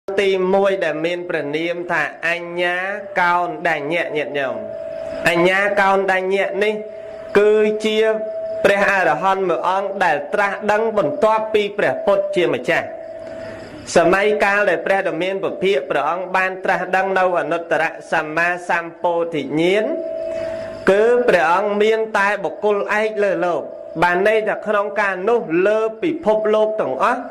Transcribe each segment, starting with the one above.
ទី1ដែលមានព្រះនាមថាអញ្ញាកោណ្ឌញ្ញៈញាតិញោមអញ្ញាកោណ្ឌញ្ញៈនេះគឺជាព្រះអរហន្តមួយអង្គដែលត្រាស់ដឹងបន្ទាប់ពីព្រះពុទ្ធជាម្ចាស់សម័យកាលដែលព្រះដ៏មានពភិកព្រះអង្គបានត្រាស់ដឹងនៅអនុត្តរសម្មាសម្ពោធិញ្ញាណគឺព្រះអង្គមានតែបុគ្គលឯកលើលោកបានន័យថាក្នុងកាលនោះលើពិភពលោកទាំងអស់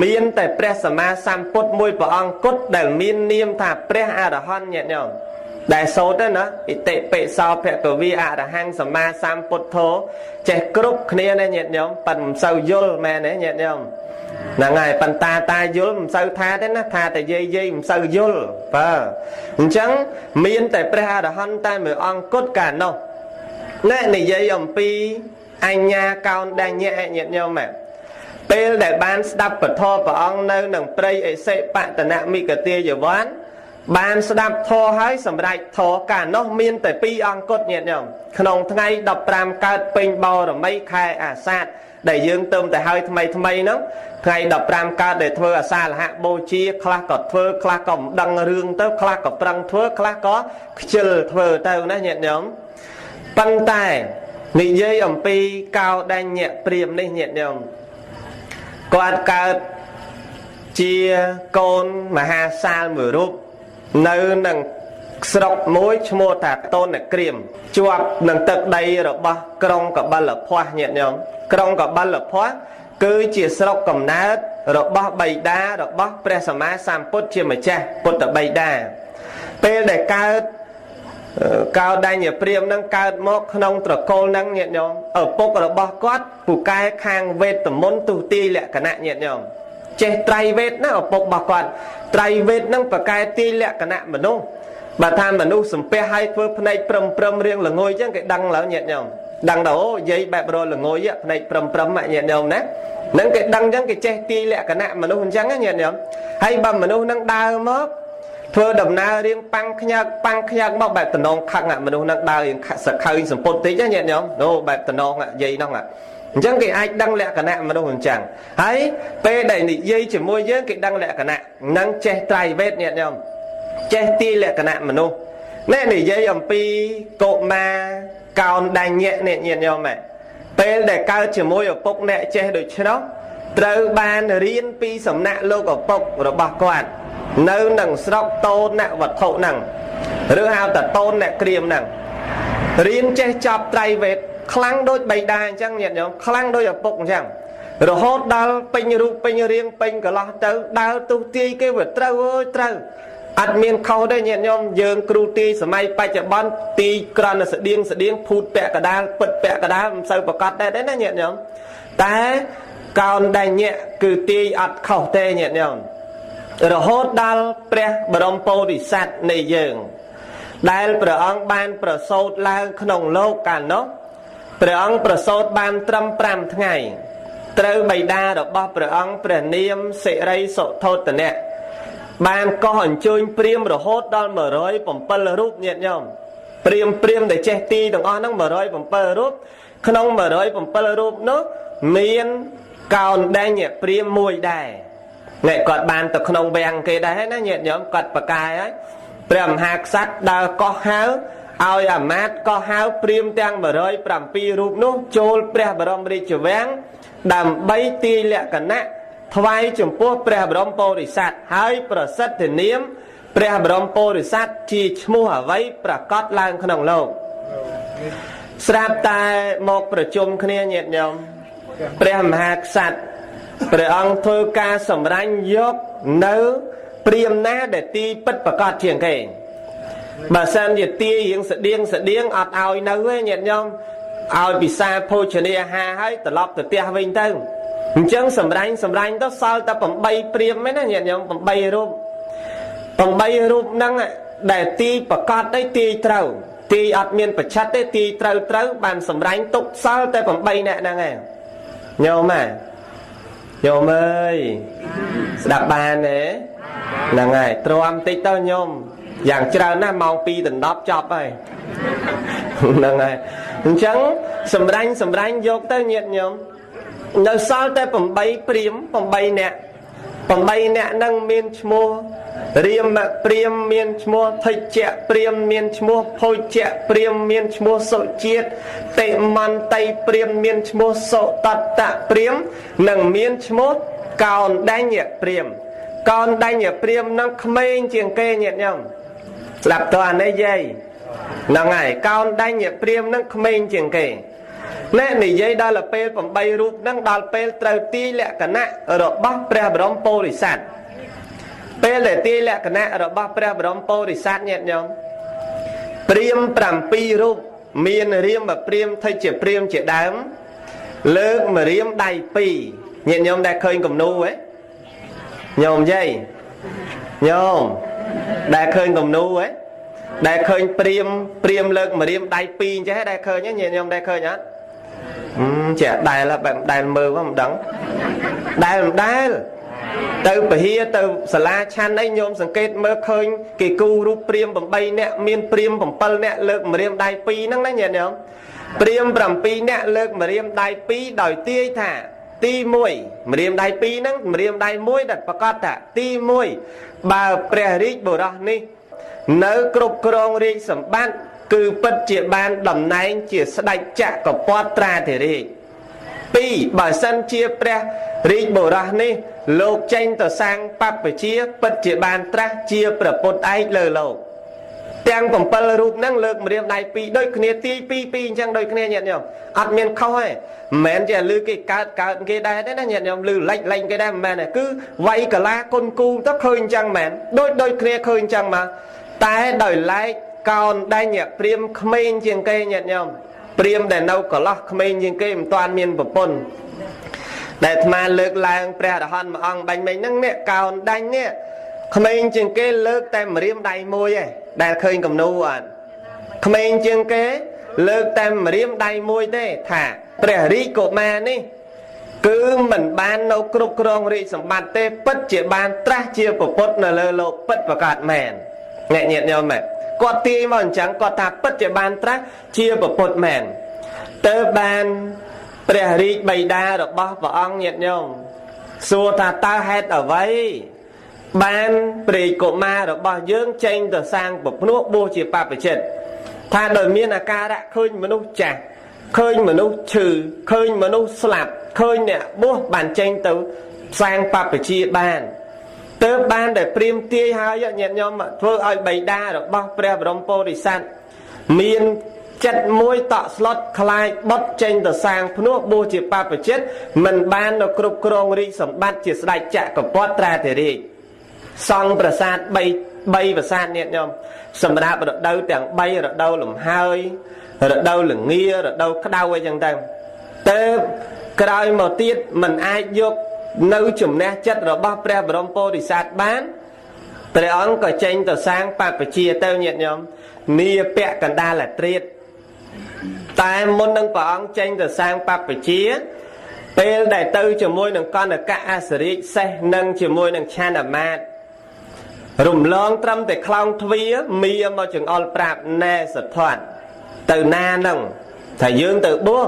មានតែព្រះសម្មាសម្ពុទ្ធមួយព្រះអង្គគត់ដែលមាននាមថាព្រះអរហន្តញាតិញោមដែលសូត្រណាអិតិបិសោភគវីអរហង្គសម្មាសម្ពុទ្ធោចេះគ្រប់គ្នាណាញាតិញោមប៉ិនមិនសូវយល់មែនទេញាតិញោមហ្នឹងហើយប៉ុន្តែតាយល់មិនសូវថាទេណាថាតែយាយយាយមិនសូវយល់បាទអញ្ចឹងមានតែព្រះអរហន្តតែមួយអង្គគត់កាលនោះណែនិយាយអំពីអញ្ញាកោណ្ឌញ្ញៈញាតិញោមពេលដែលបានស្ដាប់ពធព្រះអង្គនៅនឹងព្រៃអិសិបតនមិកទាយវ័នបានស្ដាប់ធម៌ហើយសម្រេចធម៌កាលនោះមានតែពីរអង្គគត់ញាតិញោមក្នុងថ្ងៃ15កើតពេញបរមីខែអាសាឍដែលយើងទៅតែហើយថ្មីថ្មីហ្នឹងថ្ងៃ15កើតដែលធ្វើអាសាលហបូជាខ្លះក៏ធ្វើខ្លះក៏មិនដឹងរឿងទៅខ្លះក៏ប្រឹងធ្វើខ្លះក៏ខ្ជិលធ្វើទៅណាញាតិញោមប៉ុន្តែនិយាយអំពីកោដញ្ញៈព្រាមនេះញាតិញោមគាត់កើតជាកូនមហាសាលមួយរូបនៅនឹងស្រុកមួយឈ្មោះថាតនក្រៀមជាប់នឹងទឹកដីរបស់ក្រុងកបិលភ័ស្ញាតិញោមក្រុងកបិលភ័ស្គឺជាស្រុកកំណើតរបស់បិតារបស់ព្រះសម្មាសម្ពុទ្ធជាម្ចាស់ពុទ្ធបិតាពេលដែលកើតកោដញ្ញព្រាមនឹងកើតមកក្នុងត្រកូលនឹងញាតិញោមឪពុករបស់គាត់ពូកែខាងវេទមន្តទុទីលក្ខណៈញាតិញោមចេះត្រៃវេទណាឪពុករបស់គាត់ត្រៃវេទនឹងប្រកែទីលក្ខណៈមនុស្សបើថាមនុស្សសំពះឲ្យធ្វើភ្នែកព្រឹមព្រឹមរៀងល្ងុយចឹងគេដឹងឡើយញាតិញោមដឹងដល់អូយាយបែបរល្ងុយភ្នែកព្រឹមព្រឹមញាតិញោមណានឹងគេដឹងចឹងគេចេះទីលក្ខណៈមនុស្សអញ្ចឹងញាតិញោមហើយបើមនុស្សនឹងដើរមកធ្វើដំណើររៀងប៉ាំងខ្ញើកប៉ាំងខ្ញើកមកបែបតំណងខឹងមនុស្សនឹងដើររៀងសខើញសម្ពុតតិចណាញាតិញោមអូបែបតំណងយាយនោះអញ្ចឹងគេអាចដឹងលក្ខណៈមនុស្សអញ្ចឹងហើយពេលដែលនិយាយជាមួយយើងគេដឹងលក្ខណៈនឹងចេះត្រៃវេទញាតិញោមចេះទីលក្ខណៈមនុស្សណែនិយាយអំពីកុមារកោណ្ឌញ្ញៈនេះញាតិញោមពេលដែលកើតជាមួយឪពុកអ្នកចេះដូច្នោះត្រូវបានរៀនពីសំណាក់លោកឪពុករបស់គាត់នៅនឹងស្រុកតូនវត្ថុហ្នឹងឬហៅថាតូនអ្នកក្រៀមហ្នឹងរៀនចេះចប់ត្រៃវេទខ្លាំងដូចបៃតាអញ្ចឹងញាតិញោមខ្លាំងដូចឪពុកអញ្ចឹងរហូតដល់ពេញរូបពេញរាងពេញកន្លោះទៅដើរទុះទាយគេវាត្រូវអើយត្រូវអត់មានខុសទេញាតិញោមយើងគ្រូទាយសម័យបច្ចុប្បន្នទីក្រណស្តៀងស្តៀងភូតពាក់កដាលពិតពាក់កដាលមិនសូវប្រកបដែរទេណាញាតិញោមតែកោណ្ឌញ្ញៈគឺទាយអត់ខុសទេញាតិញោមរហូតដល់ព្រះបរមពោធិសត្វនៃយើងដែលព្រះអង្គបានប្រសូតឡើងក្នុងលោកកាលនោះព្រះអង្គប្រសូតបានត្រឹម5ថ្ងៃត្រូវបិតារបស់ព្រះអង្គព្រះនាមសិរីសុធោទនៈបានកោះអញ្ជើញព្រាមរហូតដល់107រូបញាតិញោមព្រាមដែលចេះទីទាំងអស់ហ្នឹង107រូបក្នុង107រូបនោះមានកោណ្ឌញ្ញព្រាមមួយដែរអ្នកគាត់បានទៅក្នុងវាំងគេដែរណាញាតិញោមគាត់ប្រកែហើយព្រះមហាក្សត្រដើរកោះហៅឲ្យអាមាត្យកោះហៅព្រាមទាំង107រូបនោះចូលព្រះបរមរាជវាំងដើម្បីទាយលក្ខណៈថ្វាយចំពោះព្រះបរមពោធិសត្វហើយប្រសិទ្ធនាមព្រះបរមពោធិសត្វជាឈ្មោះអ្វីប្រកាសឡើងក្នុងលោកស្រាប់តែមកប្រជុំគ្នាញាតិញោមព្រះមហាក្សត្រព្រះអង្គធ្វើការសម្រាញ់យកនៅព្រាមណាដែលទីពិតប្រកបជាងគេបើសិនជាទាយរៀងស្តៀងស្តៀងអត់ឲ្យនៅទេញាតិញោមឲ្យពិសាភោជនាអាហារហើយត្រឡប់ទៅផ្ទះវិញទៅអញ្ចឹងសម្រាញ់ទៅសល់តែ8ព្រាមហ្នឹងណាញាតិញោម8រូប8រូបហ្នឹងដែលទីប្រកបទេទីត្រូវទីអត់មានប្រឆិតទេទីត្រូវត្រូវបានសម្រាញ់ទុកសល់តែ8នាក់ហ្នឹងឯងញោមញោមអើយស្ដាប់បានទេហ្នឹងហើយទ្រាំតិចទៅញោមយ៉ាងច្រើនណាស់ម៉ោង2ដល់10ចប់ហើយហ្នឹងហើយអញ្ចឹងសម្រាញ់យកទៅញាតិញោមនៅសល់តែ8ព្រាម8នាក់ 8នាក់នឹងមានឈ្មោះរាមព្រាមមានឈ្មោះថិជ្ជៈព្រាមមានឈ្មោះភោជ្ជៈព្រាមមានឈ្មោះសុជាតិតិមន្តីព្រាមមានឈ្មោះសុតតៈព្រាមនិងមានឈ្មោះកោនដញ្ញព្រាមកោនដញ្ញព្រាមនឹងក្មេងជាងគេញាតិញោមស្ដាប់តើអានេះយាយហ្នឹងហើយកោនដញ្ញព្រាមនឹងក្មេងជាងគេណែនិយាយដល់ពេល8រូបនឹងដល់ពេលត្រូវទាយលក្ខណៈរបស់ព្រះបរមពោធិសត្វពេលដែលទាយលក្ខណៈរបស់ព្រះបរមពោធិសត្វញាតិញោមព្រាម7រូបមានរាមព្រាមថិជ្ជព្រាមជាដើមលើកម្រាមដៃ2ញាតិញោមដែលឃើញគំនូហ៎ញោមយាយញោមដែលឃើញគំនូហ៎ដែលឃើញព្រាមលើកម្រាមដៃ2អញ្ចេះដែលឃើញញាតិញោមដែលឃើញអត់ចេះដែលបែបដែលមើលមិនដឹងដែលមិនដែលទៅពហិទៅសាលាឆាន់អីញោមសង្កេតមើលឃើញគេគូរូបព្រាម8នាក់មានព្រាម7នាក់លើកម្រាមដៃ2ហ្នឹងណាញាតិញោមព្រាម7នាក់លើកម្រាមដៃ2ដោយទាយថាទី1ម្រាមដៃ2ហ្នឹងម្រាមដៃ1ដែលប្រកាសថាទី1បើព្រះរាជបុរសនេះនៅគ្រប់គ្រងរាជសម្បត្តិគឺពិតជាបានតំណែងជាស្ដេចចក្រពត្តិត្រាធិរាជ2បើសិនជាព្រះរាជបុរសនេះលោកចេញទៅសាងបព្វជិពិតជាបានត្រាស់ជាព្រះពុទ្ធឯកលើលោកទាំង7រូបហ្នឹងលើកម្រាមដៃ2ដូចគ្នាទាយ2 2អញ្ចឹងដូចគ្នាញាតិញោមអត់មានខុសទេមិនមែនជាលឺគេកើតគេដែរទេណាញាតិញោមលឺលិចលេងគេដែរមិនមែនទេគឺវ័យកលាគុណគូទៅឃើញអញ្ចឹងមែនដូចគ្នាឃើញអញ្ចឹងមកតែដោយឡែកកោនដញ្ញព្រាមក្មេងជាងគេញាតិញោមព្រាមដែលនៅកន្លោះក្មេងជាងគេមិនទាន់មានប្រពន្ធដែលអាត្មាលើកឡើងព្រះអរហន្តមួយអង្គបាញ់មិញហ្នឹងនេះកោនដាញ់នេះក្មេងជាងគេលើកតែម្រាមដៃមួយឯងដែលឃើញគំនូអត់ក្មេងជាងគេលើកតែម្រាមដៃមួយទេថាព្រះរាជកុមារនេះគឺមិនបាននៅគ្រប់គ្រងរាជសម្បត្តិទេពិតជាបានត្រាស់ជាពុទ្ធនៅលើលោកពិតប្រកបមែនអ្នកញាតិញោមមែនគាត់ទាយមកអញ្ចឹងគាត់ថាពិតជាបានត្រាស់ជាពុទ្ធមែនទៅបានព្រះរាជបិតារបស់ព្រះអង្គញាតិញោមសួរថាតើហេតុអ្វីបានព្រះកុមាររបស់យើងចេញទៅសាងពភ្នោះបួសជាបព្វជិតថាដោយមានអាការៈឃើញមនុស្សចាស់ឃើញមនុស្សឈឺឃើញមនុស្សស្លាប់ឃើញអ្នកបួសបានចេញទៅសាងបព្វជិបានទៅបានដែលព្រាមទាយហើយញាតិញោមធ្វើឲ្យបិតារបស់ព្រះបរមពោធិសត្វមានចិត្តមួយតក់ស្លុតខ្លាចបុតចេញទៅសាងភ្នោះបួសជាបព្វជិតមិនបាននៅគ្រប់គ្រងរាជសម្បត្តិជាស្ដេចចក្រពត្តិត្រាធិរាជសង់ប្រាសាទ3ប្រាសាទញាតិញោមសម្រាប់រដូវទាំង3រដូវលំហើយរដូវល្ងារដូវក្តៅអីចឹងទៅទៅក្រោយមកទៀតមិនអាចយកនៅជំនះចិត្តរបស់ព្រះបរមពោធិសត្វបានព្រះអង្គក៏ចេញទៅសាងបព្វជិទៅញាតិញោមនាពាក់កណ្ដាលត្រៀតតែមុននឹងព្រះអង្គចេញទៅសាងបព្វជិពេលដែលទៅជាមួយនឹងកណ្ដកៈអសរិយសេះនិងជាមួយនឹងឆានអាមាត្យរំលងត្រឹមតែខ្លោងទ្វាមាមកចង្អុលប្រាប់ណែសទ្ធត្ថទៅណាហ្នឹងថាយើងទៅបួស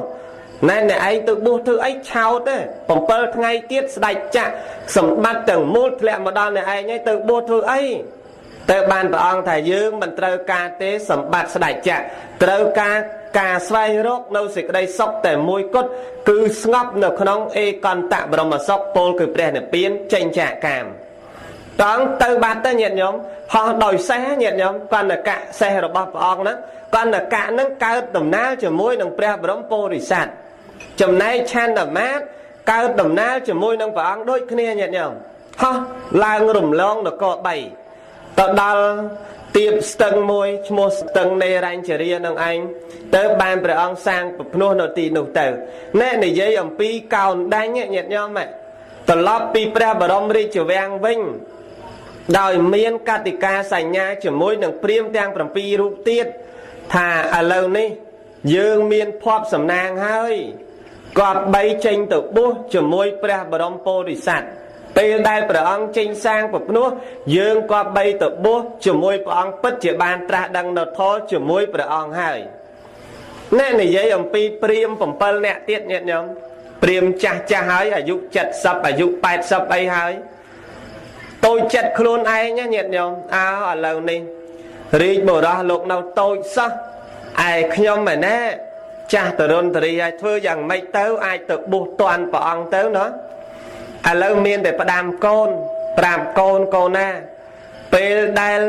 ណែអ្នកឯងទៅបួសធ្វើអីឆោតទេ7ថ្ងៃទៀតស្ដេចចក្រសម្បត្តិទាំងមូលធ្លាក់មកដល់អ្នកឯងហើយទៅបួសធ្វើអីទៅបានព្រះអង្គថាយើងមិនត្រូវការទេសម្បត្តិស្ដេចចក្រត្រូវការការស្វែងរកនៅសេចក្តីសុខតែមួយគត់គឺស្ងប់នៅក្នុងឯកន្តបរមសុខពោលគឺព្រះនិព្វានចេញចាកកាមតងទៅបាត់ទៅញាតិញោមហោះដោយសេះញាតិញោមកណ្ដកៈសេះរបស់ព្រះអង្គហ្នឹងកណ្ដកៈហ្នឹងកើតដំណើរជាមួយនឹងព្រះបរមពោធិសត្វចំណែកឆន្ទមាត្រកើតដំណើរជាមួយនឹងព្រះអង្គដូចគ្នាញាតិញោមហោះឡើងរំលងនគរ3ទៅដល់ទៀបស្ទឹងមួយឈ្មោះស្ទឹងនេរញ្ជរានឹងឯងទៅបានព្រះអង្គសាងពភ្នោះនៅទីនោះទៅណែនិយាយអំពីកោនដាញ់ញាតិញោមត្រឡប់ពីព្រះបរមរាជវាំងវិញដោយមានកតិកាសញ្ញាជាមួយនឹងព្រាមទាំង7រូបទៀតថាឥឡូវនេះយើងមានភ័ព្វសំណាងហើយគាត់បីចេញទៅបួសជាមួយព្រះបរមពោធិសត្វពេលដែលព្រះអង្គចេញសាងពភ្នោះយើងក៏បីទៅបួសជាមួយព្រះអង្គពិតជាបានត្រាស់ដឹងនៅធម៌ជាមួយព្រះអង្គហើយណែនិយាយអំពីព្រាម7នាក់ទៀតញាតិញោមព្រាមចាស់ចាស់ហើយអាយុ70អាយុ80អីហើយ តូចចិត្តខ្លួនឯងណាញាតិញោមអើឥឡូវនេះរាជបុរសលោកនៅតូចសោះឯខ្ញុំឯណាចាស់តរុនតរីហើយធ្វើយ៉ាងម៉េចទៅអាចទៅបួសតាន់ព្រះអង្គទៅណោះឥឡូវមានតែផ្ដាំកូនប្រាប់កូនកូនណាពេលដែល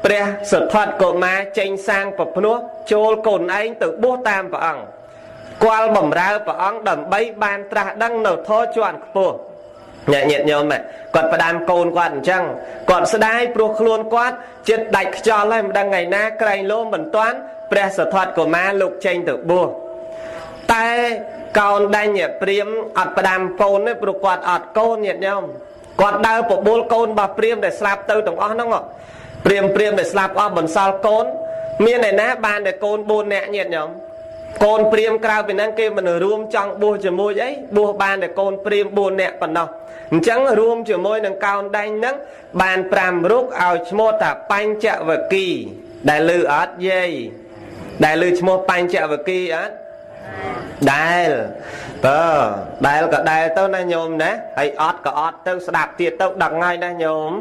ព្រះសទ្ធត្ថកុមារចេញសាងប្រភ្នោះចូលកូនឯងទៅបួសតាមព្រះអង្គគាល់បំរើព្រះអង្គដើម្បីបានត្រាស់ដឹងនៅធម៌ជាន់ខ្ពស់ញាតិញោមគាត់ផ្ដាំកូនគាត់អញ្ចឹងគាត់ស្ដាយព្រោះខ្លួនគាត់ចិត្តដាច់ខ្យល់ហើយមិនដឹងថ្ងៃណាក្រែងលោមមិនទាន់ព្រះសទ្ធត្ថកុមារលោកចេញទៅបួសតែកោនដញ្ញព្រាមអត់ផ្ដាំកូនទេព្រោះគាត់អត់កូនញាតិញោមគាត់ដើរបបួលកូនរបស់ព្រាមដែលស្លាប់ទៅទាំងអស់ហ្នឹងព្រាមដែលស្លាប់អស់បន្សល់កូនមានឯណាបានតែកូន4នាក់ញាតិញោមកូនព្រាមក្រៅពីហ្នឹងគេមិនរួមចង់បួសជាមួយអីបួសបានតែកូនព្រាម4នាក់ប៉ុណ្ណោះអញ្ចឹងរួមជាមួយនឹងកោនដេញហ្នឹងបាន5រូបឲ្យឈ្មោះថាបញ្ចវគិដែលលឺអត់យាយដែលលឺឈ្មោះបញ្ចវគិអត់ដែលបើដែលក៏ដែលទៅណាញោមណាហើយអត់ក៏អត់ទៅស្ដាប់ទៀតទៅដឹងហើយណាញោម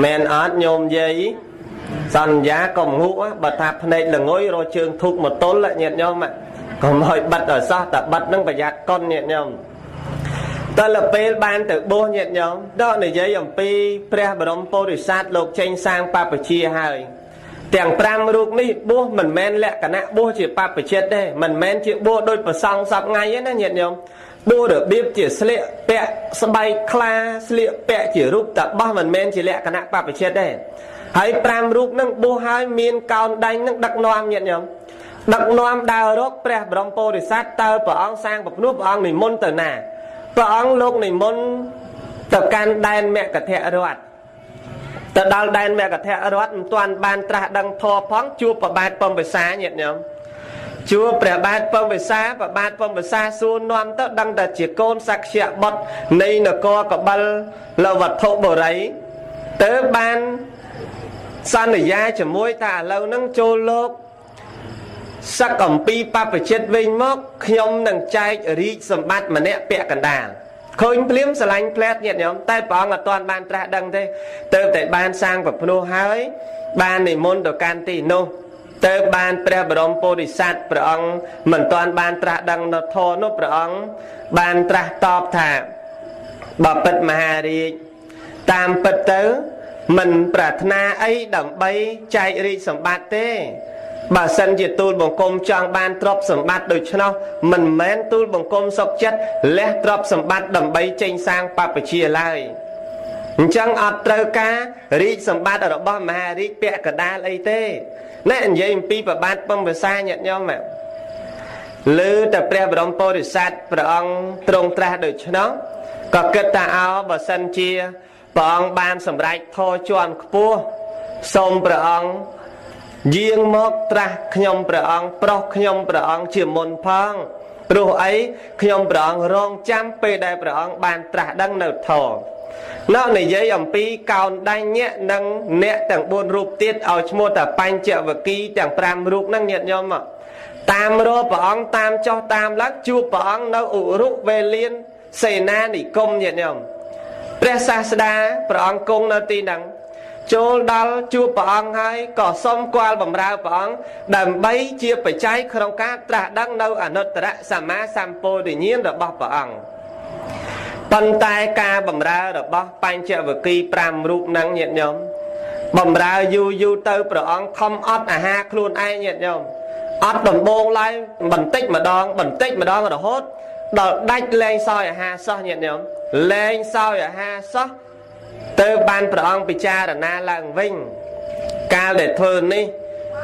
មែនអត់ញោមយាយសន្យាកុំងក់បើថាភ្នែកល្ងុយរកជើងធូបមកទល់ញាតិញោមកុំឲ្យបិទឲ្យសោះតែបិទនឹងប្រយ័ត្នកុនញាតិញោមតើពេលបានទៅបួសញាតិញោមដល់និយាយអំពីព្រះបរមពុរិស័ទលោកចេញសាងបព្វជិហើយទាំង5រូបនេះបួសមិនមែនលក្ខណៈបួសជាបព្វជិតទេមិនមែនជាបួសដោយប្រសង់សពថ្ងៃទេណាញាតិញោមបួសរបៀបជាស្លៀកពាក់ស្បែកខ្លាស្លៀកពាក់ជារូបតបោះមិនមែនជាលក្ខណៈបព្វជិតទេហើយ5រូបនឹងបួសហើយមានកោនដៃនឹងដឹកនាំញាតិញោមដឹកនាំដើររកព្រះបរមពុរិស័ទតើព្រះអង្គសាងប្រភ្នោះព្រះអង្គនិមន្តទៅណាព្រះអង្គលោកនិមន្តទៅកាន់ដែនមគធរដ្ឋទៅដល់ដែនមគធរដ្ឋមិនទាន់បានត្រាស់ដឹងធម៌ផងជួបប្របាទពំពិសាញាតិញោមជួបព្រះបាទពំពិសាព្រះបាទពំពិសាសួរនាំទៅដឹងតែជាកូនសក្យបុត្រនៃនគរកបិលលវត្ថុបុរីទៅបានសន្យាជាមួយថាឥឡូវហ្នឹងចូលលោកសឹកអំពីបព្វជិតវិញមកខ្ញុំនឹងចែករាជសម្បត្តិម្នាក់ពាក់កណ្ដាលឃើញភ្លាមស្រឡាញ់ផ្លែតញាតិញោមតែព្រះអង្គអត់ទាន់បានត្រាស់ដឹងទេទៅតែបានសាងប្រភ្នោះហើយបាននិមន្តទៅកាន់ទីនោះទៅបានព្រះបរមពុរិស័ទព្រះអង្គមិនទាន់បានត្រាស់ដឹងនៅធម៌នោះព្រះអង្គបានត្រាស់តបថាបពិតមហារាជតាមពិតទៅមិនប្រាថ្នាអីដើម្បីចែករាជសម្បត្តិទេបើសិនជាទូលបង្គំចង់បានទ្រព្យសម្បត្តិដូច្នោះមិនមែនទូលបង្គំសុខចិត្តលះទ្រព្យសម្បត្តិដើម្បីចេញសាងបព្វជិឡើយអញ្ចឹងអត់ត្រូវការរាជសម្បត្តិរបស់មហារាជពាក់កណ្ដាលអីទេណែនិយាយអំពីប្របាទពំពិសាញាតិញោមលើតែព្រះបរមពុរិស័ទព្រះអង្គទ្រង់ត្រាស់ដូច្នោះក៏គិតថាអោបើសិនជាព្រះអង្គបានសម្រេចធម៌ជាន់ខ្ពស់សូមព្រះអង្គយាងមកត្រាស់ខ្ញុំព្រះអង្គប្រោះខ្ញុំព្រះអង្គជាមុនផងព្រោះអីខ្ញុំព្រះអង្គរងចាំពេលដែលព្រះអង្គបានត្រាស់ដឹងនៅធម៌ណោះនិយាយអំពីកោនដញ្ញៈនិងអ្នកទាំង4រូបទៀតឲ្យឈ្មោះថាបញ្ចវគិទាំង5រូបហ្នឹងញាតិញោមតាមរកព្រះអង្គតាមចុះតាមឡើងជួបព្រះអង្គនៅឧរុវេលានសេនានិគមញាតិញោមព្រះសាស្តាព្រះអង្គគង់នៅទីហ្នឹងចូលដល់ជួបព្រះអង្គហើយក៏សុំគាល់បំរើព្រះអង្គដើម្បីជាបច្ច័យក្នុងការត្រាស់ដឹងនៅអនុត្តរសម្មាសម្ពោធិញ្ញាណរបស់ព្រះអង្គប៉ុន្តែការបំរើរបស់បញ្ចវគិ5រូបហ្នឹងញាតិញោមបំរើយូរយូរទៅព្រះអង្គខំអត់អាហារខ្លួនឯងញាតិញោមអត់ដំបងឡើយបន្តិចម្ដងបន្តិចម្ដងរហូតដល់ដាច់លែងសោយអាហារសោះញាតិញោមលែងសោយអាហារសោះទៅបានព្រះអង្គពិចារណាឡើងវិញកាលដែលធ្វើនេះ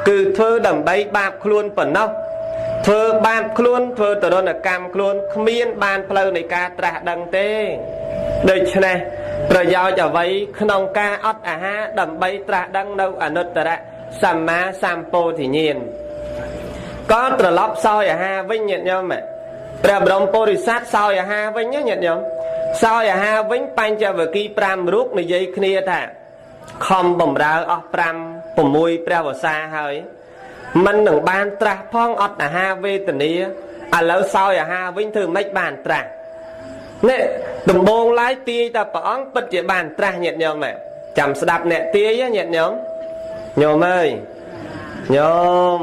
គឺធ្វើដើម្បីបាបខ្លួនប៉ុណ្ណោះធ្វើបាបខ្លួនធ្វើទរណកម្មខ្លួនគ្មានបានផ្លូវនៃការត្រាស់ដឹងទេដូច្នេះប្រយោជន៍អ្វីក្នុងការអត់អាហារដើម្បីត្រាស់ដឹងនៅអនុត្តរសម្មាសម្ពោធិញ្ញាណក៏ត្រឡប់សោយអាហារវិញញាតិញោមព្រះបរមពុរិស័ទសោយអាហារវិញញាតិញោមសោយអាហារវិញបញ្ចវគិ5រូបនិយាយគ្នាថាខំបំរើអស់5 6ព្រះវស្សាហើយមិននឹងបានត្រាស់ផងអត់អាហារវេទនាឥឡូវសោយអាហារវិញធ្វើម៉េចបានត្រាស់ នេះដំបងឡើយទាយតែព្រះអង្គពិតជាបានត្រាស់ញាតិញោមចាំស្ដាប់អ្នកទាយញាតិញោមញោមអើយញោម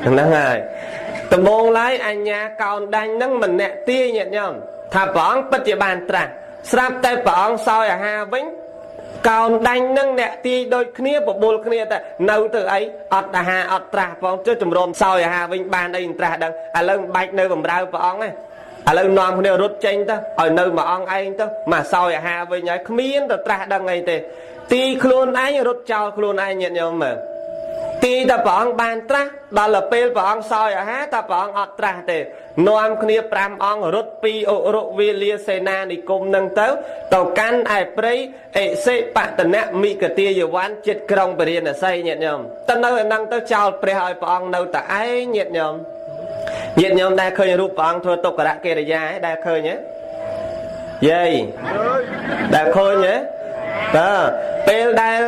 ហ្នឹងហើយដំបងឡើយអញ្ញាកោនដាញ់ហ្នឹងមិនអ្នកទាយញាតិញោមថាព្រះអង្គពិតជាបានត្រាស់ស្រាប់តែព្រះអង្គសោយអាហារវិញកោនដាញ់នឹងអ្នកទាយដូចគ្នាបបួលគ្នាតែនៅទៅអីអត់អាហារអត់ត្រាស់ផងចុះជំរំសោយអាហារវិញបានអីត្រាស់ដឹងឥឡូវមិនបាច់នៅបំរើព្រះអង្គទេឥឡូវនាំគ្នារត់ចេញទៅឲ្យនៅមួយអង្គឯងទៅមកសោយអាហារវិញហើយគ្មានទៅត្រាស់ដឹងអីទេទីខ្លួនឯងរត់ចោលខ្លួនឯងញាតិញោមមើលទីតែព្រះអង្គបានត្រាស់ដល់ទៅពេលព្រះអង្គសោយអាហារតែព្រះអង្គអត់ត្រាស់ទេនាំគ្នា5អង្គរត់ពីឧរុវេលាសេនានិគមនឹងទៅទៅកាន់ឯព្រៃអិសិបតនមិកទាយវ័នចិត្តក្រុងពរាណសីញាតិញោមទៅនៅឯហ្នឹងទៅចោលព្រះឲ្យព្រះអង្គនៅតែឯងញាតិញោមញាតិញោមដែលឃើញរូបព្រះអង្គធ្វើទុក្ករកិរិយាដែលឃើញទេយាយដែលឃើញទេបាទពេលដែល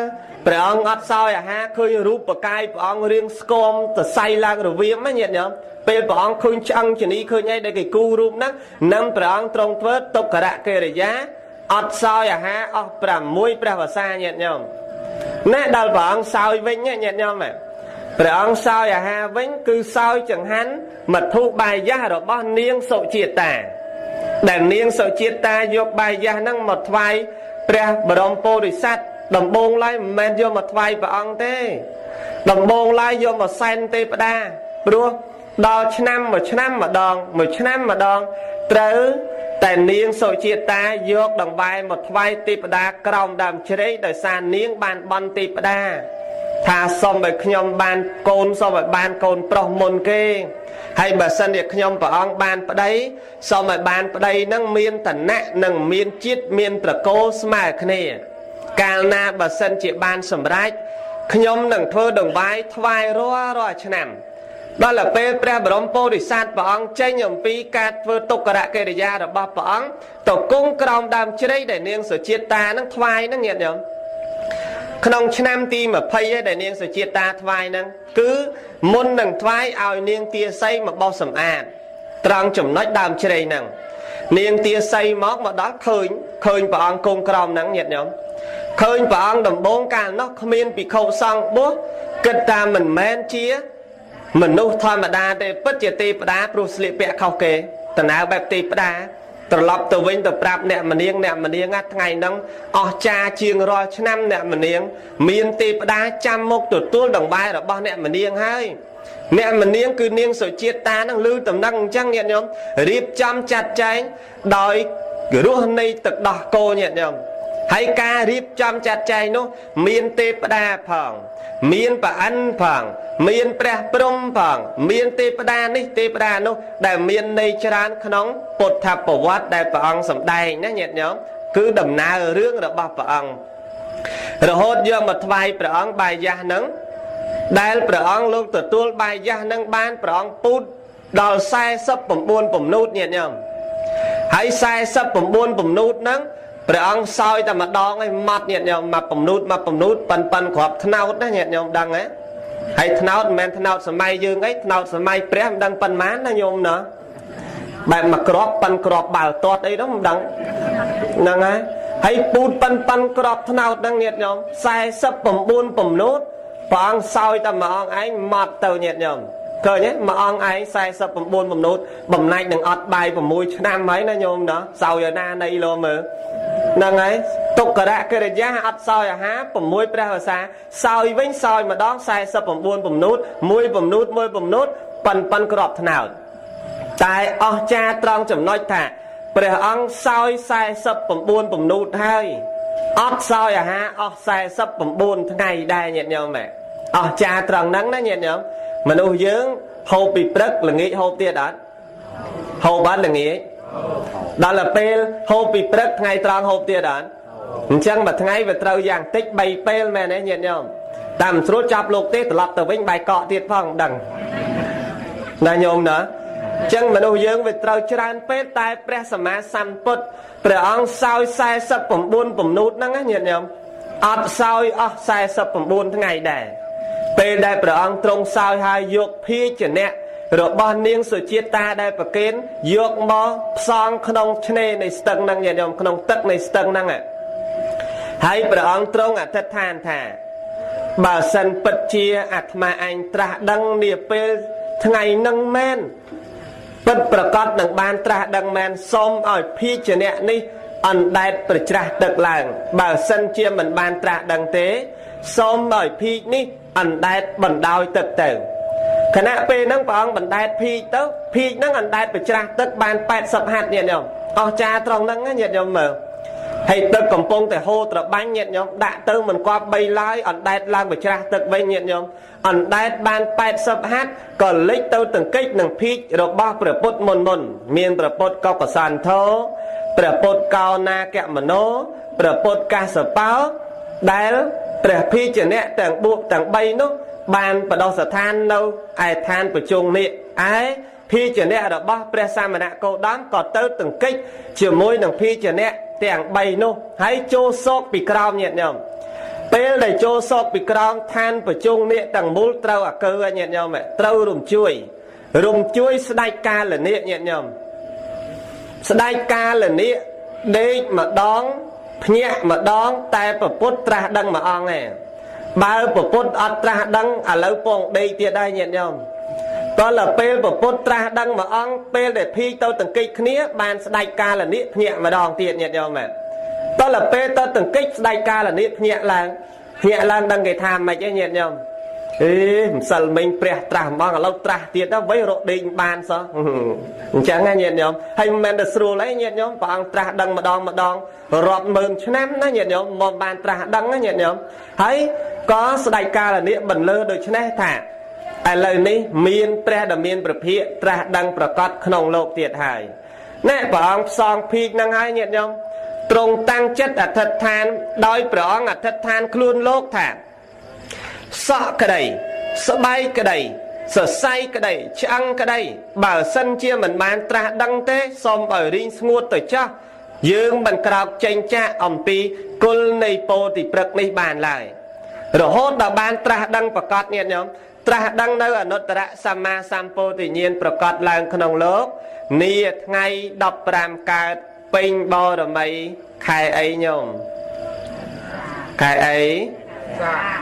ព្រះអង្គអត់សោយអាហារឃើញរូបបកាយព្រះអង្គរៀងស្គមសរសៃឡើងរវាមណាញាតិញោមពេលព្រះអង្គឃើញឆ្អឹងជនីឃើញអីដែលគេគូរូបហ្នឹងនឹងព្រះអង្គទ្រង់ធ្វើទុក្ករកិរិយាអត់សោយអាហារអស់6ព្រះវស្សាញាតិញោមណែដល់ព្រះអង្គសោយវិញញាតិញោមព្រះអង្គសោយអាហារវិញគឺសោយចង្ហាន់មធុបាយយាសរបស់នាងសុជាតាដែលនាងសុជាតាយកបាយយាសហ្នឹងមកថ្វាយព្រះបរមពោធិសត្វដំបងឡើយមិនមែនយកមកថ្វាយព្រះអង្គទេដំបងឡើយយកមកសែនទេវតាព្រោះដល់ឆ្នាំមួយឆ្នាំម្ដងមួយឆ្នាំម្ដងត្រូវតែនាងសុជាតាយកដង្វាយមកថ្វាយទេវតាក្រោមដើមជ្រៃដោយសារនាងបានបន់ទេវតាថាសូមឲ្យខ្ញុំបានកូនសូមឲ្យបានកូនប្រុសមុនគេហើយបើសិនជាខ្ញុំព្រះអង្គបានប្តីសូមឲ្យបានប្តីនឹងមានឋានៈនិងមានជាតិមានត្រកូលស្មើគ្នាកាលណាបើសិនជាបានសម្រេចខ្ញុំនឹងធ្វើដង្វាយថ្វាយរាល់ឆ្នាំដល់ទៅពេលព្រះបរមពោធិសត្វព្រះអង្គចេញអំពីការធ្វើទុក្ករកិរិយារបស់ព្រះអង្គទៅគង់ក្រោមដើមជ្រៃដែលនាងសុជាតានឹងថ្វាយនឹងញាតិញោមក្នុងឆ្នាំទី20ឯដែលនាងសុជាតាថ្វាយនឹងគឺមុននឹងថ្វាយឲ្យនាងទាសីមកបោសសម្អាតត្រង់ចំណុចដើមជ្រៃហ្នឹងនាងទាសីមកដល់ឃើញព្រះអង្គគង់ក្រោមហ្នឹងញាតិញោមឃើញព្រះអង្គដំបងកាលនោះគ្មានភិក្ខុសង្ឃបួសគិតថាមិនមែនជាមនុស្សធម្មតាទេពិតជាទេវតាព្រោះស្លៀកពាក់ខុសគេដំណើរបែបទេវតាត្រឡប់ទៅវិញទៅប្រាប់អ្នកមនាងអ្នកមនាងថ្ងៃហ្នឹងអស់ចាជាងរាល់ឆ្នាំអ្នកមនាងមានទេវតាចាំមកទទួលដង្វាយរបស់អ្នកមនាងហើយអ្នកមនាងគឺនាងសុជាតាហ្នឹងឮតំណឹងអញ្ចឹងញាតិញោមរៀបចំចាត់ចែងដោយរសនៃទឹកដោះគោញាតិញោមហើយការរៀបចំចាត់ចែងនោះមានទេវតាផងមានប្រអិនផងមានព្រះព្រំផងមានទេវតានេះទេវតានោះដែលមានន័យច្រើនក្នុងពុទ្ធប្រវត្តិដែលព្រះអង្គសម្ដែងណាញាតិញោមគឺដំណើររឿងរបស់ព្រះអង្គរហូតយកមកថ្វាយព្រះអង្គបាយយាសនឹងដែលព្រះអង្គលោកទទួលបាយយាសនឹងបានព្រះអង្គពូតដល់49ពំនូតញាតិញោមហើយ49ពំនូតហ្នឹងព្រះអង្គសោយតែម្ដងឯងម៉ត់ញាតិញោមមកពំនូតមកពំនូតប៉ិនប៉ិនគ្រាប់ថ្នោតណាញាតិញោមដឹងហ៎ហើយថ្នោតមិនមែនថ្នោតសម័យយើងអីថ្នោតសម័យព្រះមិនដឹងប៉ុន្មានណាញោមណាបែបមកគ្រាប់ប៉ិនគ្រាប់បាល់ទាត់អីនោះមិនដឹងហ្នឹងហើយហើយពូតប៉ិនប៉ិនគ្រាប់ថ្នោតហ្នឹងញាតិញោម49ពំនូតព្រះអង្គសោយតែមួយអង្គឯងម៉ត់ទៅញាតិញោមឃើញទេមួយអង្គឯង49ពំនូតបំណាច់នឹងអត់បាយ6ឆ្នាំហើយណាញោមណាសោយឲ្យណានៃលោមើលហ្នឹងហើយទុក្ករកិរិយាអត់សោយអាហារ6ព្រះវស្សាសោយវិញសោយម្ដង49ពំនូតមួយពំនូតមួយពំនូតប៉ិនប៉ិនគ្រាប់ថ្នោតតែអស់ចាត្រង់ចំណុចថាព្រះអង្គសោយ49ពំនូតហើយអត់សោយអាហារអស់49ថ្ងៃដែរញាតិញោមអស់ចាត្រង់ហ្នឹងណាញាតិញោមមនុស្សយើងហូបពីព្រឹកល្ងាចហូបទៀតអត់ហូបអត់ល្ងាចដល់ទៅពេលហូបពីព្រឹកថ្ងៃត្រង់ហូបទៀតអត់អញ្ចឹងមួយថ្ងៃវាត្រូវយ៉ាងតិច3ពេលមែនទេញាតិញោមតាមស្រួលចាប់លោកទេត្រឡប់ទៅវិញបាយកកទៀតផងមិនដឹងណាញោមណាអញ្ចឹងមនុស្សយើងវាត្រូវច្រើនពេលតែព្រះសម្មាសម្ពុទ្ធព្រះអង្គសោយ49ពំនូតហ្នឹងណាញាតិញោមអត់សោយអស់49ថ្ងៃដែរពេលដែលព្រះអង្គទ្រង់សោយហើយយកភាជនៈ របស់នាងសុជាតាដែលប្រគេនយកមកផ្សងក្នុងឆ្នេរនៃស្ទឹងហ្នឹងញាតិញោមក្នុងទឹកនៃស្ទឹងហ្នឹងហើយព្រះអង្គទ្រង់អធិដ្ឋានថាបើសិនពិតជាអាត្មាអញត្រាស់ដឹងនាពេលថ្ងៃហ្នឹងមែនពិតប្រកបនឹងបានត្រាស់ដឹងមែនសូមឲ្យភេជ្ជៈនេះអណ្ដែតប្រច្រាស់ទឹកឡើងបើសិនជាមិនបានត្រាស់ដឹងទេសូមឲ្យភីកនេះអណ្ដែតបណ្ដោយទឹកទៅខណៈពេលហ្នឹងព្រះអង្គបណ្ដែតភីកទៅភីកហ្នឹងអណ្ដែតប្រច្រាស់ទឹកបាន80ហត្ថញាតិញោមអស់ចាត្រង់ហ្នឹងញាតិញោមមើលហើយទឹកកំពុងតែហូរត្របាញ់ញាតិញោមដាក់ទៅមិនគប់3ឡើយអណ្ដែតឡើងប្រច្រាស់ទឹកវិញញាតិញោមអណ្ដែតបាន80ហត្ថក៏លិចទៅទង្គិចនឹងភីករបស់ព្រះពុទ្ធមុនមុនមានព្រះពុទ្ធកុកសន្ធោព្រះពុទ្ធកោណាគមនោព្រះពុទ្ធកាសបោដែលព្រះភីជនៈទាំងបួកទាំង3នោះបានបដោះស្ថាននៅឯឋានប្រជុំនេះឯភីជនៈរបស់ព្រះសមណគោតមក៏ទៅទង្គិចជាមួយនឹងភីជនៈទាំង3នោះហើយចូលសោកពីក្រោមញាតិញោមពេលដែលចូលសោកពីក្រោមឋានប្រជុំនេះទាំងមូលត្រូវអាកើញាតិញោមត្រូវរំជួយស្ដេចកាលនាគញាតិញោមស្ដេចកាលនាគដេកម្ដងភ្ញាក់ម្ដងតែព្រះពុទ្ធត្រាស់ដឹងមួយអង្គឯងបើព្រះពុទ្ធអត់ត្រាស់ដឹងឥឡូវពងដេកទៀតដែរញាតិញោមតោះដល់ពេលព្រះពុទ្ធត្រាស់ដឹងមួយអង្គពេលដែលភីទៅទង្គិចគ្នាបានស្ដេចកាលនាគភ្ញាក់ម្ដងទៀតញាតិញោមតោះដល់ពេលទៅទង្គិចស្ដេចកាលនាគភ្ញាក់ឡើងដឹងគេថាម៉េចឯងញាតិញោមអេម្សិលមិញព្រះត្រាស់ហ្មងឥឡូវត្រាស់ទៀតទៅវិញរកដេកបានសោះអញ្ចឹងណាញាតិញោមហើយមិនមែនតែស្រួលអីញាតិញោមព្រះអង្គត្រាស់ដឹងម្ដងម្ដងរាប់ម៉ឺនឆ្នាំណាញាតិញោមមកបានត្រាស់ដឹងណាញាតិញោមហើយក៏ស្ដេចកាលនាគបន្លឺដូច្នេះថាឥឡូវនេះមានព្រះដ៏មានព្រះភិក្ខត្រាស់ដឹងប្រកបក្នុងលោកទៀតហើយណែព្រះអង្គផ្សងភីកហ្នឹងហើយញាតិញោមទ្រង់តាំងចិត្តអធិដ្ឋានដោយព្រះអង្គអធិដ្ឋានខ្លួនលោកថាសក់ក្តីស្បែកក្តីសរសៃក្តីឆ្អឹងក្តីបើសិនជាមិនបានត្រាស់ដឹងទេសូមឲ្យរីងស្ងួតទៅចោះយើងមិនក្រោកចេញចាកអំពីគុលនៃពោធិព្រឹក្សនេះបានឡើយរហូតដល់បានត្រាស់ដឹងប្រកបញាតិញោមត្រាស់ដឹងនៅអនុត្តរសម្មាសម្ពោធិញ្ញាណប្រកបឡើងក្នុងលោកនាថ្ងៃ15កើតពេញបរមីខែអីញោមខែអី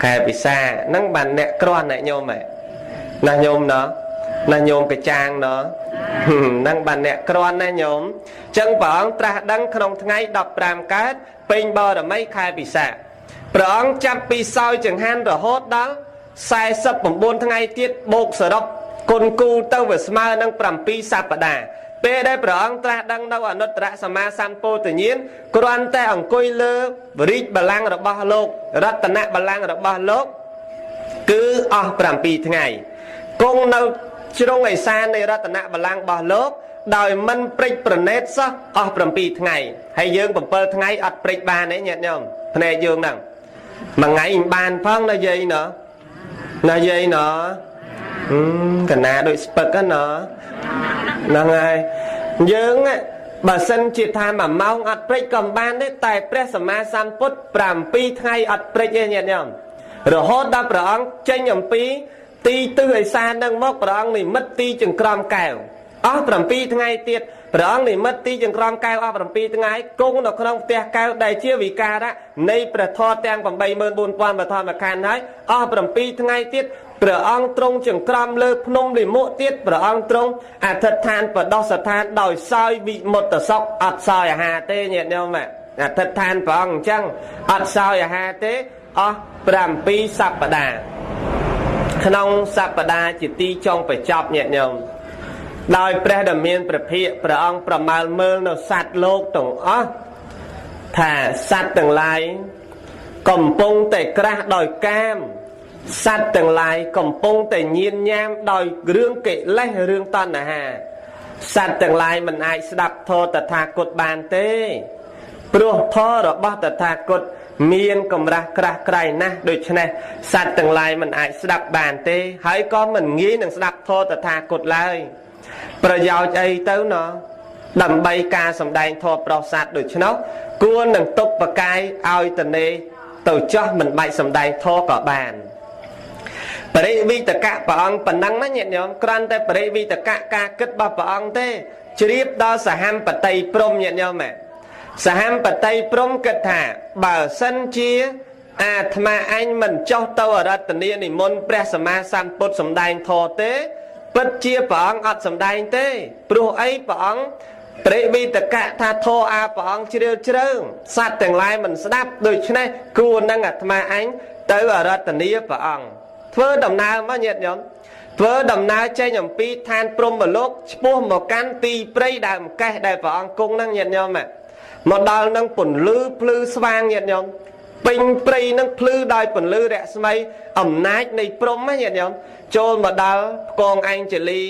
ខែពិសាហ្នឹងបានអ្នកគ្រាន់អ្នកញោមហ៎ណាញោមណោះណាញោមកចាងណោះហ្នឹងបានអ្នកគ្រាន់ណាញោមចឹងព្រះអង្គត្រាស់ដឹងក្នុងថ្ងៃ15កើតពេញបរមីខែពិសាព្រះអង្គចាប់ពីសោយចង្ហាន់រហូតដល់49ថ្ងៃទៀតបូកសរុបគុណគូទៅវាស្មើនឹង7សប្តាហ៍ពេលដែលព្រះអង្គត្រាស់ដឹងនៅអនុត្តរសម្មាសម្ពោធិញ្ញាណគ្រាន់តែអង្គុយលើរាជបល្ល័ង្ករបស់លោករតនបល្ល័ង្ករបស់លោកគឺអស់7ថ្ងៃគង់នៅជ្រុងឯសាននៃរតនបល្ល័ង្ករបស់លោកដោយមិនព្រិចប្រណេតសោះអស់7ថ្ងៃហើយយើង7ថ្ងៃអត់ព្រិចបានទេញាតិញោមភ្នែកយើងហ្នឹងមួយថ្ងៃបានផងណាយាយណោះណាយាយណោះកណាដូចស្ពឹកណោះហ្នឹងហើយយើងបើសិនជាថា1ម៉ោងអត់ព្រិចក៏មិនបានទេតែព្រះសម្មាសម្ពុទ្ធ7ថ្ងៃអត់ព្រិចទេញាតិញោមរហូតដល់ព្រះអង្គចេញអំពីទីទិសឯសាននឹងមកព្រះអង្គនិមិត្តទីចង្ក្រមកែវអស់7ថ្ងៃទៀតព្រះអង្គនិមិត្តទីចង្ក្រមកែវអស់7ថ្ងៃគង់នៅក្នុងផ្ទះកែវដែលជាវិការៈនៃព្រះធម៌ទាំង84000ព្រះធម្មខណ្ឌហើយអស់7ថ្ងៃទៀតព្រះអង្គទ្រង់ចង្ក្រមលើភ្នំលិមុទៀតព្រះអង្គទ្រង់អធិដ្ឋានបដោះស្ថានដោយសោយវិមុតតសុខអត់សោយអាហារទេញាតិញោមអធិដ្ឋានព្រះអង្គអញ្ចឹងអត់សោយអាហារទេអស់7សប្តាហ៍ក្នុងសប្តាហ៍ជាទីចុងបញ្ចប់ញាតិញោមដោយព្រះដ៏មានព្រះភិក្ខព្រះអង្គប្រមាលមើលនៅសត្វលោកទាំងអស់ថាសត្វទាំងឡាយកំពុងតែក្រាស់ដោយកាមសត្វទាំងឡាយកំពុងតែញៀនញ៉ាមដោយរឿងកិលេសរឿងតណ្ហាសត្វទាំងឡាយមិនអាចស្ដាប់ធម៌តថាគតបានទេព្រោះធម៌របស់តថាគតមានកម្រាស់ក្រាស់ក្រៃណាស់ដូច្នេះសត្វទាំងឡាយមិនអាចស្ដាប់បានទេហើយក៏មិនងាយនឹងស្ដាប់ធម៌តថាគតឡើយប្រយោជន៍អីទៅណោះដើម្បីការសម្ដែងធម៌ប្រោសសត្វដូច្នោះគួរនឹងទុកបកាយឲ្យតនេទៅចោះមិនបាច់សម្ដែងធម៌ក៏បាន បរិវិតកៈព្រះអង្គប៉ុណ្ណឹងណាញាតិញោមគ្រាន់តែបរិវិតកៈការគិតរបស់ព្រះអង្គទេជ្រាបដល់សហមបតីព្រំញាតិញោមសហមបតីព្រំគិតថាបើសិនជាអាត្មាអញមិនចុះទៅអរតនីនិមន្តព្រះសម្មាសម្ពុទ្ធសម្ដែងធម៌ទេពិតជាព្រះអង្គអត់សម្ដែងទេព្រោះអីព្រះអង្គព្រះវិតកៈថាធម៌អាព្រះអង្គជ្រាលជ្រៅសត្វទាំងឡាយមិនស្ដាប់ដូច្នេះគួរនឹងអាត្មាអញទៅអរតនីព្រះអង្គធ្វើដំណើរមកញាតិញោមធ្វើដំណើរចេញអំពីឋានព្រហ្មលោកឆ្ពោះមកកាន់ទីព្រៃដើមកេះដែលព្រះអង្គគង់ហ្នឹងញាតិញោមមកដល់នឹងពន្លឺភ្លឺស្វាងញាតិញោមពេញព្រៃនឹងភ្លឺដោយពន្លឺរស្មីអំណាចនៃព្រហ្មណាញាតិញោមចូលមកដល់ផ្គងអញ្ជលី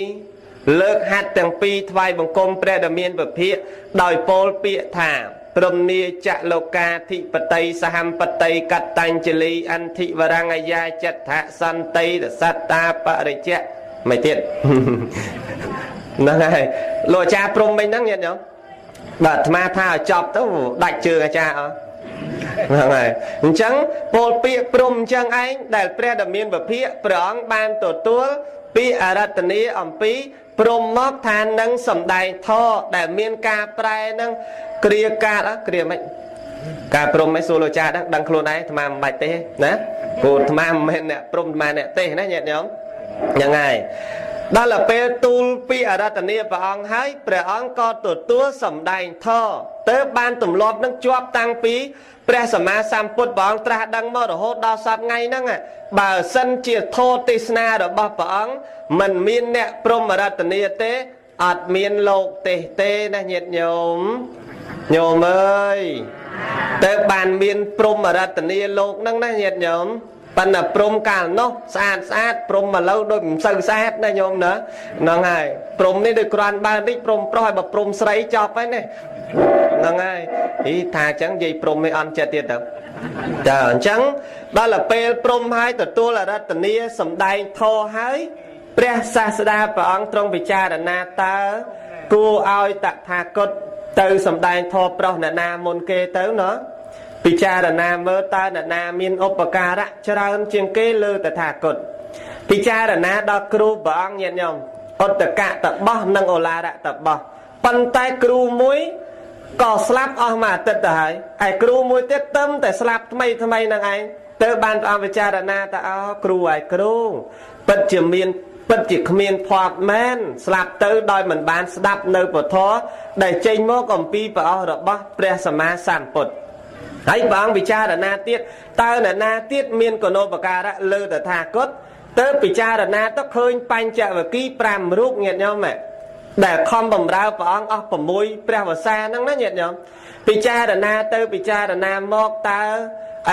លើកហាត់ទាំងពីរថ្វាយបង្គំព្រះដ៏មានពភាកដោយពោលពាក្យថាព្រមនីចលោកាធិបតីសហមបតីកតញ្ជលីអន្ធិវរង្យាចដ្ឋសន្តិរសត្តាបរិជ្ជៈមិនទៀតហ្នឹងហើយលោកអាចារ្យព្រំមិញហ្នឹងញាតិញោមបាទអាត្មាថាឲ្យចប់ទៅដាច់ជើងអាចារ្យអស់ហ្នឹងហើយអញ្ចឹងពោលពាក្យព្រំអញ្ចឹងឯងដែលព្រះដ៏មានពភាកព្រះអង្គបានទទួលពីអរតនីអំពីព្រំមកថានឹងសំដែងធម៌ដែលមានការប្រែនឹងគ្រាកាតគ្រាមិនការព្រំមិនសួរលោកចាដឹងដឹងខ្លួនឯងអាត្មាមិនបាច់ទេណាព្រោះអាត្មាមិនមែនអ្នកព្រំអាត្មាអ្នកទេណាញាតិញោមហ្នឹងហើយដល់ទៅពេលទូលពីអរតនីព្រះអង្គហើយព្រះអង្គក៏ទទួលសំដែងធម៌ទៅបានទម្លាប់នឹងជាប់តាំងពីព្រះសម្មាសម្ពុទ្ធព្រះអង្គត្រាស់ដឹងមករហូតដល់សប្តាហ៍ថ្ងៃហ្នឹងបើសិនជាធម៌ទេសនារបស់ព្រះអង្គមិនមានអ្នកព្រមរតនីទេអត់មានលោកទេសទេណាញាតិញោមញោមអើយទៅបានមានព្រមរតនីលោកហ្នឹងណាញាតិញោមប៉ុន្តែព្រំកាលនោះស្អាតស្អាតព្រំមកឡូវដូចមិនសូវស្អាតណាញោមណាហ្នឹងហើយព្រំនេះដូចគ្រាន់បើតិចព្រំប្រុសហើយបើព្រំស្រីចប់ហើយនេះហ្នឹងហើយអីថាអញ្ចឹងនិយាយព្រំនេះអន់ចិត្តទៀតទៅចាអញ្ចឹងដល់ទៅពេលព្រំហើយទទួលអរតនីសំដែងធម៌ហើយព្រះសាស្តាព្រះអង្គទ្រង់ពិចារណាតើគួរឲ្យតថាគតទៅសំដែងធម៌ប្រុសអ្នកណាមុនគេទៅណោះពិចារណាមើលតើអ្នកណាមានឧបការៈច្រើនជាងគេលើតថាគតពិចារណាដល់គ្រូព្រះអង្គញាតិញោមឧត្តកតបោះនិងអូឡារៈតបោះប៉ុន្តែគ្រូមួយក៏ស្លាប់អស់មួយអាទិត្យទៅហើយឯគ្រូមួយទៀតទឹមតែស្លាប់ថ្មីថ្មីនឹងឯងទៅបានព្រះអង្គពិចារណាតើអោគ្រូឯគ្រូពិតជាមានពិតជាគ្មានភ័ព្វមែនស្លាប់ទៅដោយមិនបានស្ដាប់នៅពធដែលចេញមកអំពីព្រះអង្គរបស់ព្រះសម្មាសម្ពុទ្ធហើយព្រះអង្គពិចារណាទៀតតើអ្នកណាទៀតមានគុណូបការៈលើតថាគតទៅពិចារណាទៅឃើញបញ្ចវគិ5រូបញាតិញោមដែលខំបំរើព្រះអង្គអស់6ព្រះវស្សាហ្នឹងណាញាតិញោមពិចារណាទៅពិចារណាមកតើ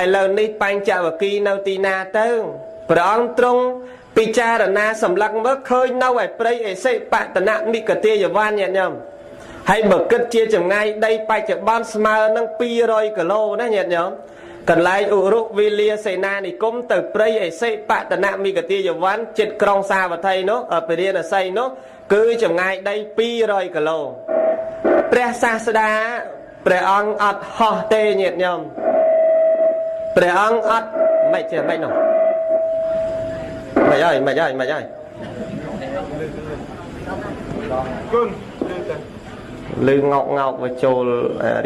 ឥឡូវនេះបញ្ចវគិនៅទីណាទៅព្រះអង្គទ្រង់ពិចារណាសម្លឹងមើលឃើញនៅឯព្រៃអេសិបតនមិកទាយវានញាតិញោមហើយបើគិតជាចម្ងាយដីបច្ចុប្បន្នស្មើនឹង200គីឡូណាញាតិញោមកន្លែងឧរុវិលាសេនានិគមទៅព្រៃអេសិបតនមិកទាយវានចិត្តក្រុងសាវត្ថីនោះពរាណសីនោះគឺចម្ងាយដី200គីឡូព្រះសាស្តាព្រះអង្គអត់ហោះទេញាតិញោមព្រះអង្គអត់មិនចេះមិននោះមិនហើយមិនហើយមិនហើយគុណលឺងោកងោកវាចូល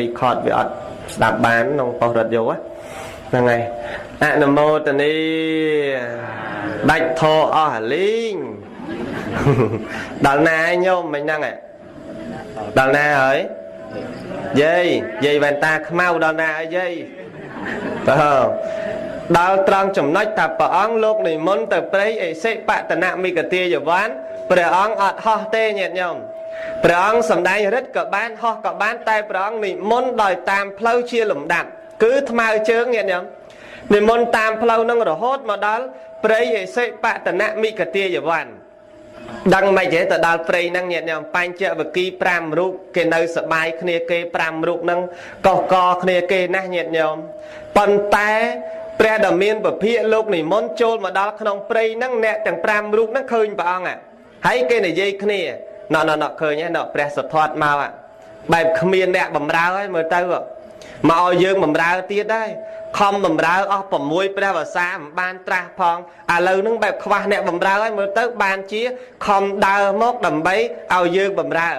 record វាអត់ស្ដាប់បានក្នុងប៉ុស្តិ៍រថយោហ្នឹងហើយអនុមោទនីដាច់ធរអស់លីងដល់ណាឯងញោមមិញហ្នឹងដល់ណាហើយយាយយាយវ៉ែនតាខ្មៅដល់ណាហើយយាយបើដល់ត្រង់ចំណុចថាព្រះអង្គលោកនិមន្តទៅព្រៃអេសិបតនមិកទាយវានព្រះអង្គអត់ហោះទេញាតិញោមព្រះអង្គសម្ដែងរិទ្ធក៏បានហោះក៏បានតែព្រះអង្គនិមន្តដោយតាមផ្លូវជាលំដាប់គឺថ្មើរជើងញាតិញោមនិមន្តតាមផ្លូវនឹងរហូតមកដល់ព្រៃអេសិបតនមិកទាយវានដឹងមិនទេទៅដល់ព្រៃហ្នឹងញាតិញោមបញ្ចវគិ5រូបគេនៅសបាយគ្នាគេ5រូបហ្នឹងកោះកគ្នាគេណាស់ញាតិញោមប៉ុន្តែព្រះដ៏មានពភាកលោកនិមន្តចូលមកដល់ក្នុងព្រៃហ្នឹងអ្នកទាំង5រូបហ្នឹងឃើញព្រះអង្គហើយគេនិយាយគ្នាណ៎ណ៎ណ៎ឃើញហ៎ណ៎ព្រះសទ្ធត្ថមកបែបគ្មានអ្នកបំរើហើយមើលទៅ មកឲ្យយើងបំរើទៀតដែរខំបំរើអស់6ព្រះវស្សាមិនបានត្រាស់ផងឥឡូវហ្នឹងបែបខ្វះអ្នកបំរើហើយមើលទៅបានជាខំដើរមកដើម្បីឲ្យយើងបំរើ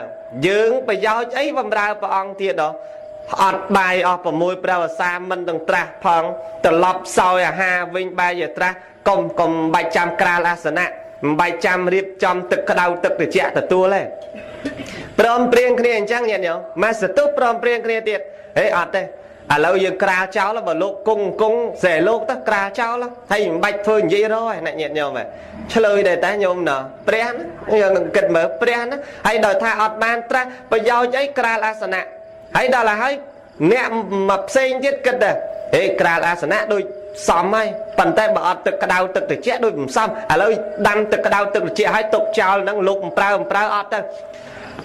យើងប្រយោជន៍អីបំរើព្រះអង្គទៀតដល់អត់បាយអស់6ព្រះវស្សាមិនទាំងត្រាស់ផងត្រឡប់សោយអាហារវិញបែរជាត្រាស់កុំបាច់ចាំក្រាលអាសនៈមិនបាច់ចាំរៀបចំទឹកក្តៅទឹកត្រជាក់ទទួលទេព្រមព្រៀងគ្នាអញ្ចឹងញាតិញោមមកសន្ទុះព្រមព្រៀងគ្នាទៀតហេអត់ទេឥឡូវយើងក្រាលចោលបើលោកគង់ស្រែលោកទៅក្រាលចោលហើយមិនបាច់ធ្វើនិយាយរយណាញាតិញោមឆ្លើយដែរតាញោមណោះព្រះណាយើងគិតមើលព្រះណាហើយដោយថាអត់បានត្រាស់ប្រយោជន៍អីក្រាលអាសនៈហើយដល់ហើយអ្នកមកផ្សេងទៀតគិតដែរហេក្រាលអាសនៈដូចសមហើយប៉ុន្តែបើអត់ទឹកក្តៅទឹកត្រជាក់ដូចមិនសមឥឡូវដាំទឹកក្តៅទឹកត្រជាក់ឲ្យទុកចោលហ្នឹងលោកមិនប្រើអត់ទៅ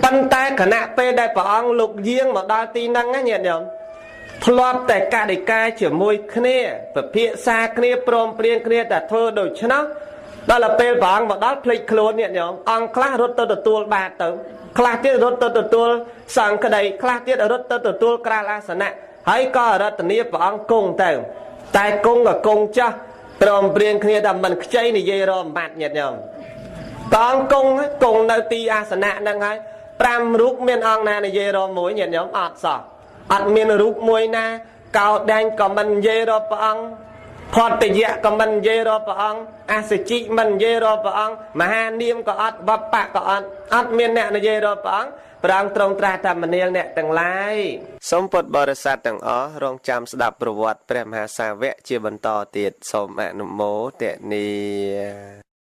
ប៉ុន្តែខណៈពេលដែលព្រះអង្គលោកយាងមកដល់ទីហ្នឹងណាញាតិញោមធ្លាប់តែកតិកាជាមួយគ្នាពិភាក្សាគ្នាព្រមព្រៀងគ្នាតែធ្វើដូច្នោះដល់ពេលព្រះអង្គមកដល់ភ្លេចខ្លួនញាតិញោមអង្គខ្លះរត់ទៅទទួលបាតទៅខ្លះទៀតរត់ទៅទទួលសង្ឃដីខ្លះទៀតរត់ទៅទទួលក្រាលអាសនៈហើយក៏រតនាព្រះអង្គគង់ទៅតែគង់ក៏គង់ចាស់ព្រមព្រៀងគ្នាតែមិនខ្ចីនិយាយរមបាត់ញាតិញោមព្រះអង្គគង់នៅទីអាសនៈហ្នឹងហើយ5រូបមានអង្គណានិយាយរមមួយញាតិញោមអត់សោះអត់មានរូបមួយណាកោដាញ់ក៏មិននិយាយរកព្រះអង្គផតយៈក៏មិននិយាយរកព្រះអង្គអសជិមិននិយាយរកព្រះអង្គមហានាមក៏អត់វបៈក៏អត់អត់មានអ្នកនិយាយរកព្រះអង្គព្រះអង្គទ្រង់ត្រាស់ថាមនាលអ្នកទាំងឡាយសូមពុទ្ធបរិស័ទទាំងអស់រងចាំស្ដាប់ប្រវត្តិព្រះមហាសាវកជាបន្តទៀតសូមអនុមោទនា។